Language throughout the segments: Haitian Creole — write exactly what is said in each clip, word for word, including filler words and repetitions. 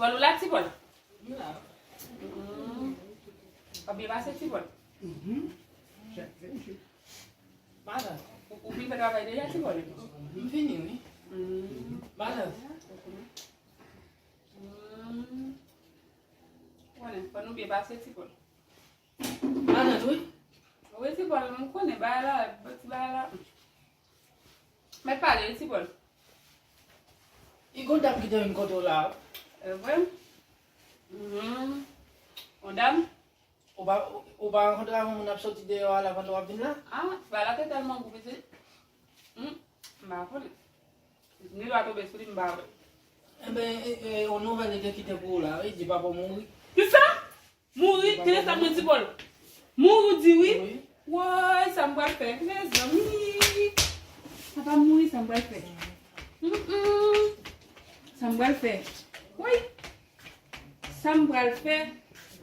Pòl ou la, Ti Pòl? M la. Mm. W ap byen pase, Ti Pòl? Mhm. Chèf, chèf. Madan, ou, ou fin fè travay deja, Ti Pòl? M fini, wi. Mm. Madan. Mm. Konnen, fò nou byen pase, Ti Pòl. Madan, wi. Wi, Ti Pòl, m konnen bagay la, ti bagay la. Mèt pale, wi, Ti Pòl. I gon dam ki te vin kote w la. E vre? Mhm. Yon dam? Ou pa, ou pa rankontre avèk moun ap soti deyò a la pandan w ap vin la? Ah, bagay la te tèlman gou, pitit. Hmm, m pa konnen. Ni lwa tonbe sou li, m pa wè. Enben, e, e, yon nouvèl li te kite pou ou la, wi, di papa w mouri. Kisa? Mouri? Tande sa mwen di Pòl. Mouri, ou di wi? Wi. Woy, sa m pral fè, mezanmi. Papa m mouri, sa m pral fè. Mm-mm. Sa m pral fè. Woy. Sa m pral fè.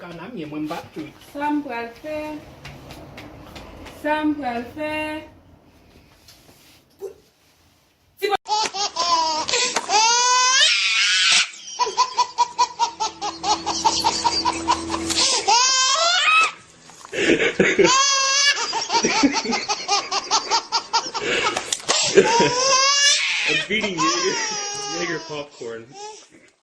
Kanamye, mwen m pa t wi. Sa m pral fè. Sa m pral fè. I'm feeding you. Jaeger popcorn.